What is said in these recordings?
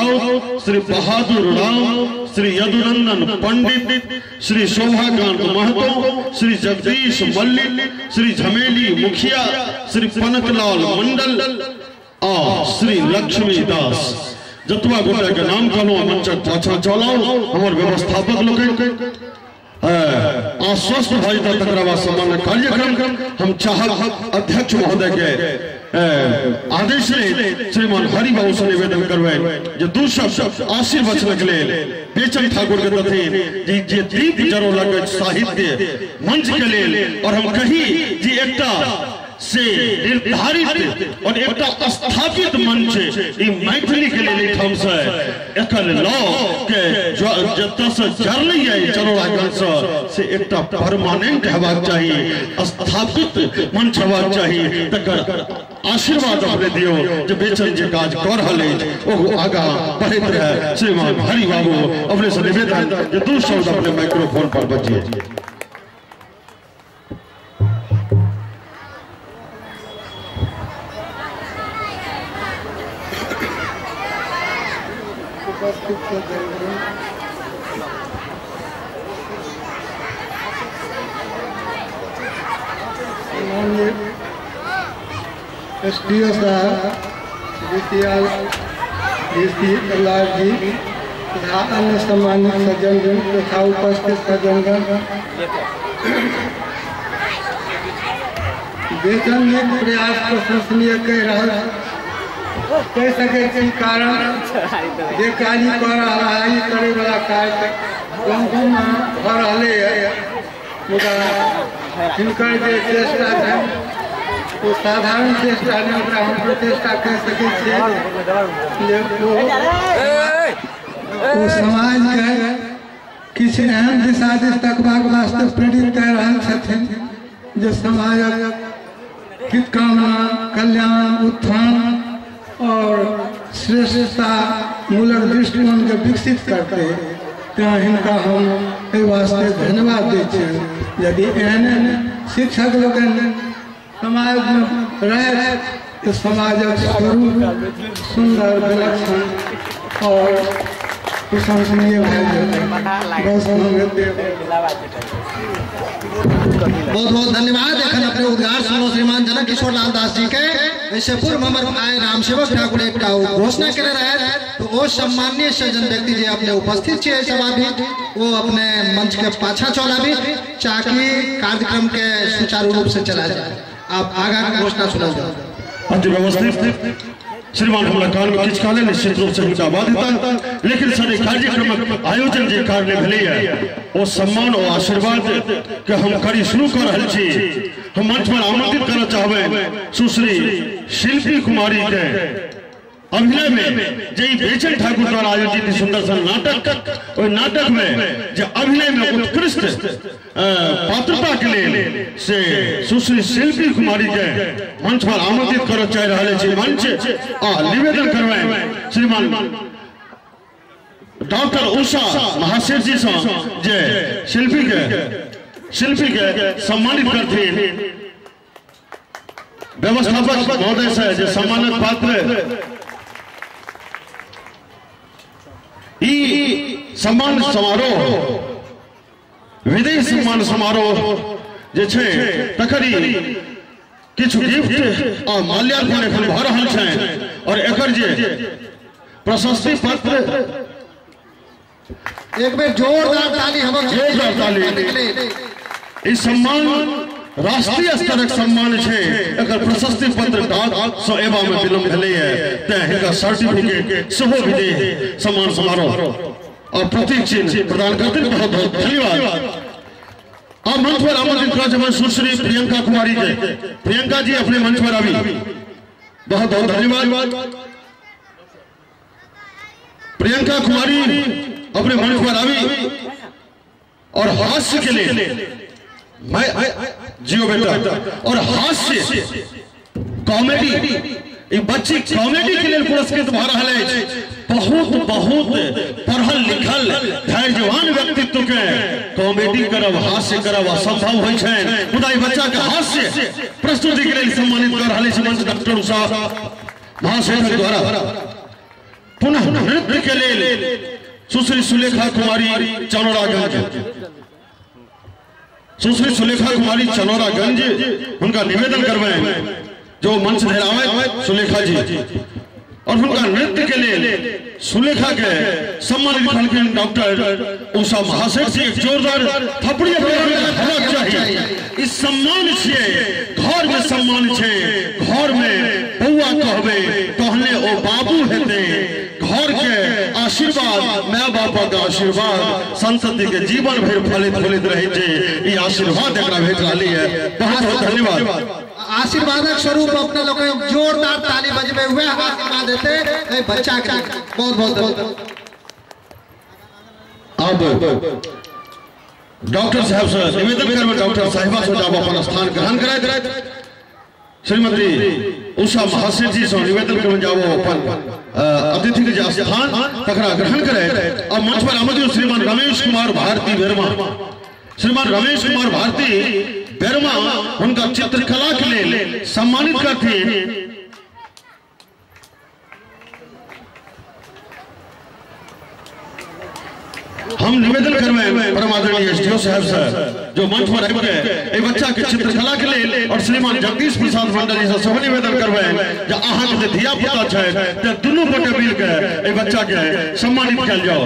राउत, श्री बहादुर राम, श्री यदुनंदन पंडित, श्री शोभाकांत महतो, श्री जगदीश मल्लिक, श्री झमेली मुखिया, श्री पनकलाल मंडल आ श्री लक्ष्मी दास। जतबा गोटे के नाम कहलहुँ मंचक पाछा चलाउ। हमर व्यवस्थापक लोकनि आश्वस्त भऽ जेता तकरा बाद सामान्य कार्यक्रम हम चाहब अध्यक्ष महोदय के आदेश श्रीमान हरिबाबू से निवेदन करबै जे दू शब्द आशीर्वचनक लेल बेचन ठाकुर के दथिन जे दीप जरौलक साहित्य मंच के लेल। और हम कही जे एकटा से निर्धारित और एकटा स्थापित मंच ई मैथिली के लेल एहिठाम से एकर लॉ के जतऽ से जरलैया चरौड़ागंज से एकटा परमानेंट हेबाक चाही, स्थापित मंच हेबाक चाही। तकर आशीर्वाद अपने दियौ जे बेचन जे काज कऽ रहल अछि ओ आगाँ बढ़ैत रहै। श्रीमान हरिबाबू अपने से निवेदन जे दू शब्द अपने माइक्रोफोन पर बजिए। एसडीओ साहब, डीसीएलआर जी तथा अन्य सम्मानित सज्जनगण तथा उपस्थित सज्जनगण, बेचन एक प्रयास प्रशंसनीय कह रहल कह सकै छी, कारण जे कार्य कऽ रहल है ई करे वाला कार्य गाँव गाँवमे भऽ रहलै है, मुदा हिनकर जे चेष्टा छनि ओ साधारण चेष्टा नहि, ओकरा हम प्रचेष्टा कहि सकै छियै जे ओ समाजके किछु एहन दिशा दिस तकबाक वास्ते प्रेरित कऽ रहल छथिन जे समाजक हित कामना, कल्याण, उत्थान और श्रेष्ठता मूलक दृष्टिकोण के विकसित करते तेँ हिनका हम एहि वास्ते धन्यवाद दै छियनि। यदि एहन शिक्षक लोकनि समाजमे रहै तऽ समाजक स्वरूप सुन्दर, विलक्षण और प्रशंसनीय भए जेतै। बस हम एते। बहुत बहुत धन्यवाद। एखन अपने उद्गार सुनलो श्रीमान जनक किशोर लाल दास जी के। एहिसँ पूर्व हमर भाई रामसेवक ठाकुर एकटा घोषणा केने रहै, तो ओ सम्माननीय सज्जन व्यक्ति जे अपने उपस्थित छियै सभा भी वो अपने मंच के पाछा चल आबी ताकि कार्यक्रम के सुचारू रूप से चला जाए। आप आगा के घोषणा सुनल जाओ। अति व्यवस्थित श्रीमान हमरा कान में किछु कहले निश्चित रूप से हिनका बाध्यता, लेकिन सर कार्यक्रमक आयोजन जे कार्य भेलैया ओ सम्मान और आशीर्वाद के हम करी शुरू कर रहल छी। हम मंच पर आमंत्रित करऽ चाहबै सुश्री शिल्पी कुमारी के अभिनय में जे बेचन ठाकुर द्वारा आयोजित सुंदर सन नाटक, ओहि नाटक में जे अभिनय में उत्कृष्ट पात्रता के लेल से सुश्री शिल्पी कुमारी के मंच पर आमंत्रित करऽ चाहि रहल छी। मंच आ निवेदन करबै श्रीमान डॉक्टर उषा महासेठ जी से जे शिल्पी के सम्मानित करथिन। व्यवस्थापक महोदय से जे सम्मानक पात्र सम्मान समारोह विदेश सम्मान समारोह जे छै तकर किछु गिफ्ट आ माल्यार्पण एखन भऽ रहल छै और एकर जे प्रशस्ति पत्र एक बेर जोरदार ताली, हमर जोरदार ताली। ई सम्मान राष्ट्रीय स्तरक सम्मान छै, एकर प्रशस्ति पत्र डाक सँ एबा में विलम्ब भेलैए तें हिनका सर्टिफिकेट सेहो विदेह सम्मान समारोह और प्रतीक चिन्ह प्रदान करते। बहुत बहुत धन्यवाद। अब मंच पर आमंत्रित करा जाए सुश्री प्रियंका कुमारी के। प्रियंका जी अपने मंच पर आबी। बहुत बहुत धन्यवाद। प्रियंका कुमारी अपने मंच पर आबी और हास्य के लिए मैं जियो बेटा और हास्य कॉमेडी बच्ची कॉमेडी के लिए पुरस्कृत भऽ रहल अछि। बहुत बहुत पढ़ल लिखल धैर्यवान व्यक्तित्व के कॉमेडी करब हास्य करब असंभव होइ छै, मुदा ई बच्चा के हास्य प्रस्तुति के लिए सम्मानित कर रहल अछि मंच डॉक्टर उषा महासेठ द्वारा। पुनः नृत्य के लेल सुश्री सुलेखा कुमारी चनौरागंज, सुश्री सुलेखा कुमारी चनौरागंज उनका निवेदन करवे जो मंच धरावे सुलेखा जी और उनका नृत्य के लिए सुलेखा के सम्मानित करलखिन डॉक्टर उषा महासेठ जी। एक जोरदार थपड़ी होना चाहिए। इस सम्मान छियै, घर में सम्मान छै, घर में बौआ कहबे तहने ओ बाबू हेतै। घर के आशीर्वाद, my बाप के आशीर्वाद संतति के जीवन भरि फलित फलित रहे छै। ई आशीर्वाद एकरा भेट रहली है। बहुत बहुत धन्यवाद। आशीर्वादक स्वरूप अपने लोग जोरदार ताली बजबे हुए आशीर्वाद देते बच्चा के। बहुत बहुत धन्यवाद। अब डॉक्टर साहब से निवेदन करबै, डॉक्टर साहिबा से जाब अपन स्थान ग्रहण कराय। श्रीमती उषा महासेठ जी से निवेदन करबै जाब अपन अतिथि के जे स्थान तकरा ग्रहण करे। अब मंच पर आमद श्रीमान रमेश कुमार भारती वर्मा, श्रीमान रमेश कुमार भारती वर्मा उनका चित्रकला के लिए सम्मानित करते। हम निवेदन करवे परम आदरणीय एसडीओ साहब से जो मंच पर आबि के बच्चा के चित्रकला के लिए और श्रीमान जगदीश प्रसाद मंडल जी से सेहो निवेदन करवे जे अहाँ के जे धिया पुता छै ते दुनू गोटे मिल के बच्चा के सम्मानित कयल जाओ।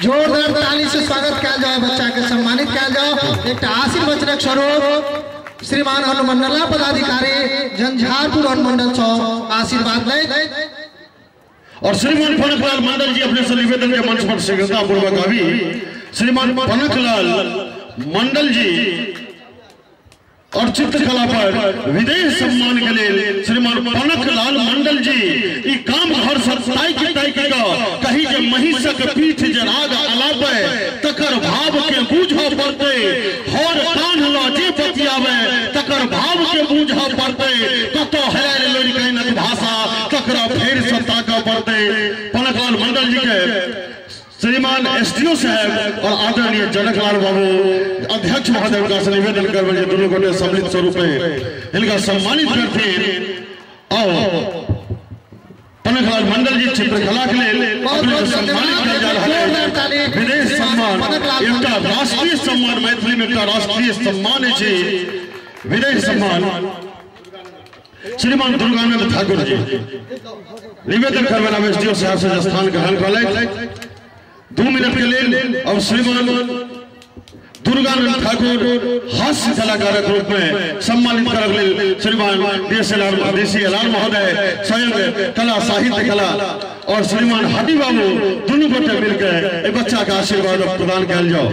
जोरदार ताली से स्वागत कयल जाओ, बच्चा के सम्मानित कयल जाओ। एक आशीर्वचनक स्वरूप श्रीमान अनुमंडला पदाधिकारी झंझारपुर अनुमंडल से आशीर्वाद ले और श्रीमान पनकलाल मंडल जी अपने से निवेदन के मंच पर शीघ्रता पूर्वक आवी। श्रीमान पनकलाल मंडल जी और चित्रकला पर विदेश सम्मान के लिए श्रीमान पनकलाल मंडल जी ई काम घर से ताकि ताकि का कहीं जे महिषक पीठ जे राग अलापे तकर भाव के बूझऽ पड़तै, हर कान ल जे बतियावे तकर भाव के बूझऽ पड़तै, कतौ हेरायल लोरिकैनक भाषा तकरा फेर से ताकऽ पड़तै। पनकलाल मंडल जी के श्रीमान एसडीओ साहब और आदरणीय जनकलाल बाबू अध्यक्ष महोदय उनका से निवेदन करबै जे दुनू गोटे सम्मिलित स्वरूप में इनका सम्मानित करथिन। और पनकलाल मंडल जी चित्रकला के लिए अपने सम्मानित कयल जा रहल है। विदेश सम्मान एकटा राष्ट्रीय सम्मान, मैथिली में एकटा राष्ट्रीय सम्मान अछि विदेश सम्मान। श्रीमान दुर्गानंद ठाकुर जी निवेदन करबै एसडीओ साहब से स्थान ग्रहण कऽ 2 मिनट के लिए। और श्रीमान दुर्गानंद ठाकुर हास्य कलाकारक रूप में सम्मानित करक लेल श्रीमान डीसीएलआर महोदय स्वयं कला साहित्य कला और श्रीमान हरि बाबू दुनू गोटे मिलकर बच्चा के आशीर्वाद प्रदान कयल जाओ।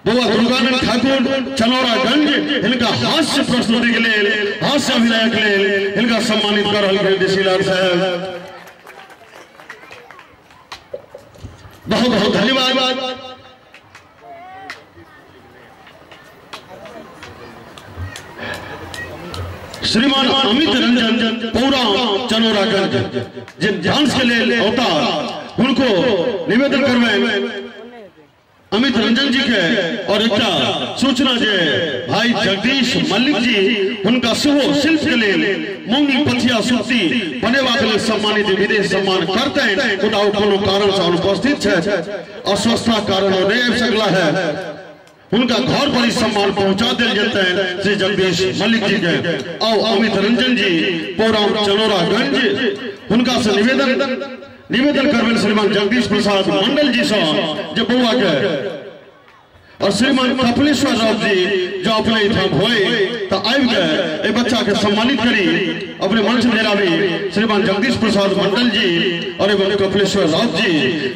बउआ दुर्गानंद ठाकुर चनौरागंज इनका हास्य प्रस्तुति के लेल, हास्य अभिनय के लेल इनका सम्मानित कर रहल डीसीएलआर साहब। बहुत बहुत धन्यवाद। श्रीमान अमित रंजन पौरा चनौरागंज जे डांस के लिए होता उनको निवेदन करवे अमित रंजन जी के। और एक सूचना जे भाई जगदीश मल्लिक जी उनका सेहो शिल्प के लिए मूंगी पथिया सूती बनेबाक लेल सम्मानित विदेश सम्मान करते हैं, मुदा कोनो कारण से अनुपस्थित है, अस्वस्थता कारण नहीं आबि सकला है, उनका घर पर ही सम्मान पहुंचा दिल जेतै श्री जगदीश मल्लिक जी के। और अमित रंजन जी पौराम चनौरागंज उनका से निवेदन करबनि श्रीमान जगदीश प्रसाद मंडल जी से जे बउआ के और श्रीमान कपिलेश्वर राव जी जो अपने एहिठाम होय तो आबि के एहि बच्चा के सम्मानित करी अपने मंच पर आबी श्रीमान जगदीश प्रसाद मंडल जी और एवं कपिलेश्वर राव जी।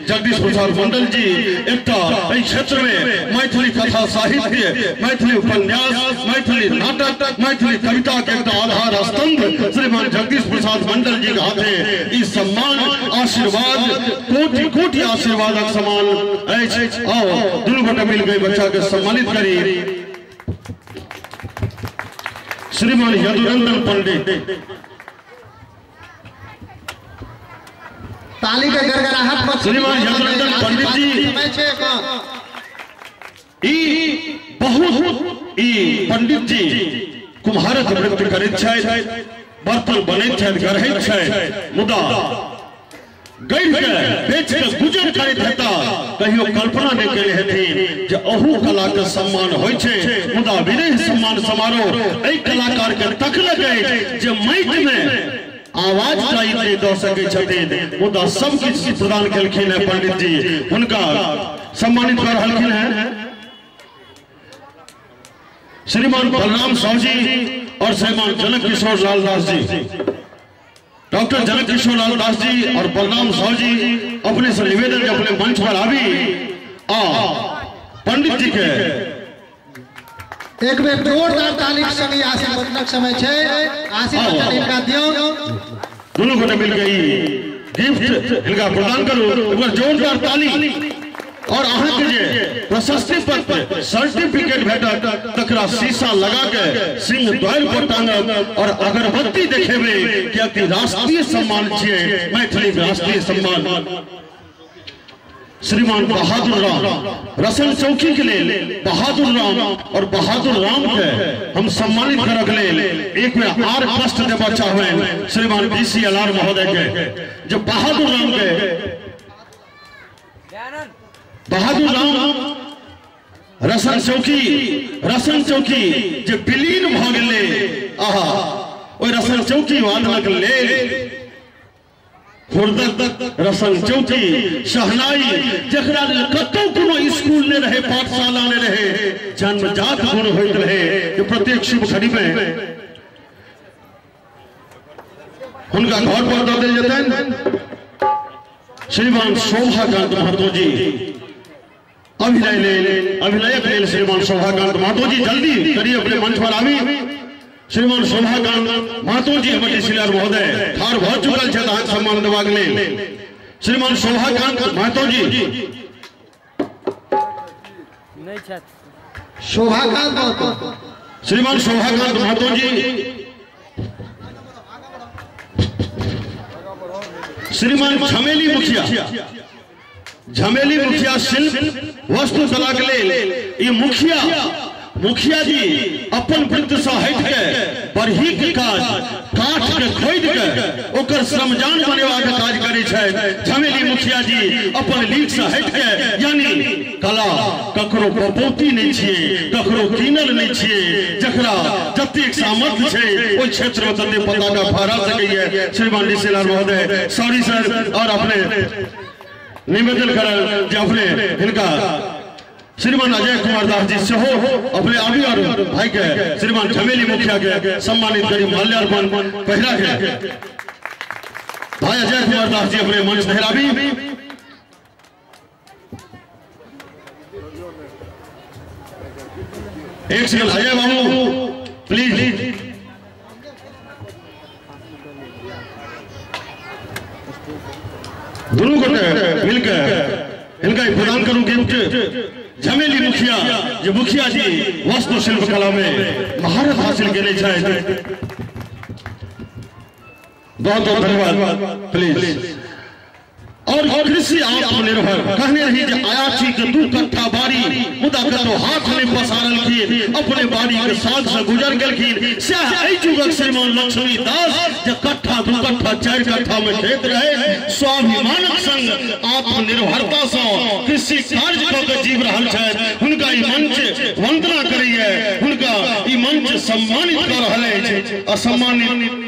जगदीश प्रसाद मंडल जी एकटा एहि क्षेत्र में मैथिली कथा साहित्य, मैथिली उपन्यास, मैथिली नाटक, मैथिली कविता के एकटा आधार स्तंभ श्रीमान जगदीश प्रसाद मंडल जी के हाथे ई सम्मान आशीर्वाद कोटि कोटि आशीर्वादक समान अछि। आओ दुनू गोटे मिल गई बच्चा के सम्मानित करी। श्रीमान यदुनंदन पंडित ताली के गड़गड़ाहट पर श्रीमान यदुनंदन पंडित जी ई बहुत ई पंडित जी कुम्हारक वृत्ति करैत छथि, बर्तन बनैत छथि, गढ़ैत छथि, मुदा गढ़ि के बेच के गुजर करैत हेता, कहियो कल्पना नहीं केने हेथिन जे अहू कला के सम्मान होइ छै। मुदा विदेह सम्मान समारोह एहि कलाकार के तकलक अछि जे माइक में आवाज टाइट नहीं दऽ सकै छथिन, मुदा सब किछु प्रदान केलखिन है पंडित जी, हुनका सम्मानित कर रहलखिन है श्रीमान बलराम साहु जी और श्रीमान जनक किशोर लाल दास जी। डॉक्टर जनक किशोर लाल दास जी और बलराम साहु जी अपने से निवेदन के अपने मंच पर आबी आ पंडित जी के एक बेर जोरदार ताली के संग आशीर्वचनक समय छै, आशीर्वचन हिनका दियौ। दोनों गोटे मिल गई गिफ्ट हिनका प्रदान करू, एक बार जोरदार ताली। और अहाँ के जे प्रशस्ति पत्र सर्टिफिकेट भेटत तकरा शीशा लगा के सिंह द्वार पर टांगब और अगरबत्ती देखेबे कियाकि राष्ट्रीय सम्मान छियै, मैथिली राष्ट्रीय सम्मान। श्रीमान बहादुर राम रसन चौकी के लेल बहादुर राम और बहादुर राम के हम सम्मानित करक लेल एक बेर आर कष्ट देबा चाहबनि श्रीमान BCLR महोदय के, जो बहादुर राम के बहादुर राम रसन चौकी, रसन चौकी जे विलीन भ गेलै, आहा ओहि रसन चौकी वादनक लेल खुर्दक रसन चौकी शहनाई, जकरा लेल कतौ कोनो स्कूल नहि रहे, पाठशाला नहि रहे, जन्मजात गुण होइत रहे जे प्रत्येक शुभ घड़ी में हुनका घर पर दऽ देल जेतनि। श्रीमान शोभाकांत महतो जी अभिनय लेल, अभिनयक लेल श्रीमान शोभाकांत महतो जी जल्दी करिए अपने मंच पर आबी। श्रीमान शोभाकांत महतो जी हमर डीसीआर महोदय ठाढ़ भऽ चुकल छथि अहाँके सम्मान देबाक लेल। श्रीमान शोभाकांत महतो जी नहीं छथि, शोभाकांत महतो, श्रीमान शोभाकांत महतो जी, श्रीमान झमेली मुखिया, झमेली मुखिया शिल्प वस्तु कला के लेल ई मुखिया, मुखिया जी अपन वृत्त से हट के बरही के काज काठ के खोदि के ओकर श्रमजान बनेबा के काज करै छथि। झमेली मुखिया जी अपन लीक से हट के, यानी कला ककरो बपौती नहीं छियै, ककरो कीनल नहीं छियै, जकरा जतेक सामर्थ्य छै ओहि क्षेत्र में तते पताका फहरा सकैए। श्रीमान डीसीआर महोदय सॉरी सर, और अपने निवेदन करल जे अपने हिनका श्रीमान अजय कुमार दास जी सेहो अपने आबी और भाई के श्रीमान झमेली मुखिया के सम्मानित करी माल्यार्पण पहिरा के भाई अजय कुमार दास जी अपने मंच धरि आबी। एक सेकंड अजय बाबू प्लीज। दोनों गोटे मिलकर इनका प्रदान करूं गिफ्ट। झमेली मुखिया जे मुखिया जी वस्तु शिल्प कला में महारत हासिल केने छथि, बहुत बहुत धन्यवाद प्लीज। और कृषि आत्मनिर्भर कहने रही जे अयाची के 2 कट्ठा बाड़ी, मुदा कतौ हाथ नहीं पसारलखिन, अपने बाड़ी के साग से गुजर गेलखिन। सएह एहि युगक श्रीमान लक्ष्मी दास जे कट्ठा 2 कट्ठा 4 कट्ठा में खेत रहे, स्वाभिमानक संग आत्मनिर्भरता से कृषि कार्य कऽ के जीव रहल छथि। हुनका ई मंच वंदना करैए, हुनका ई मंच सम्मानित कऽ रहल अछि। असम्मानित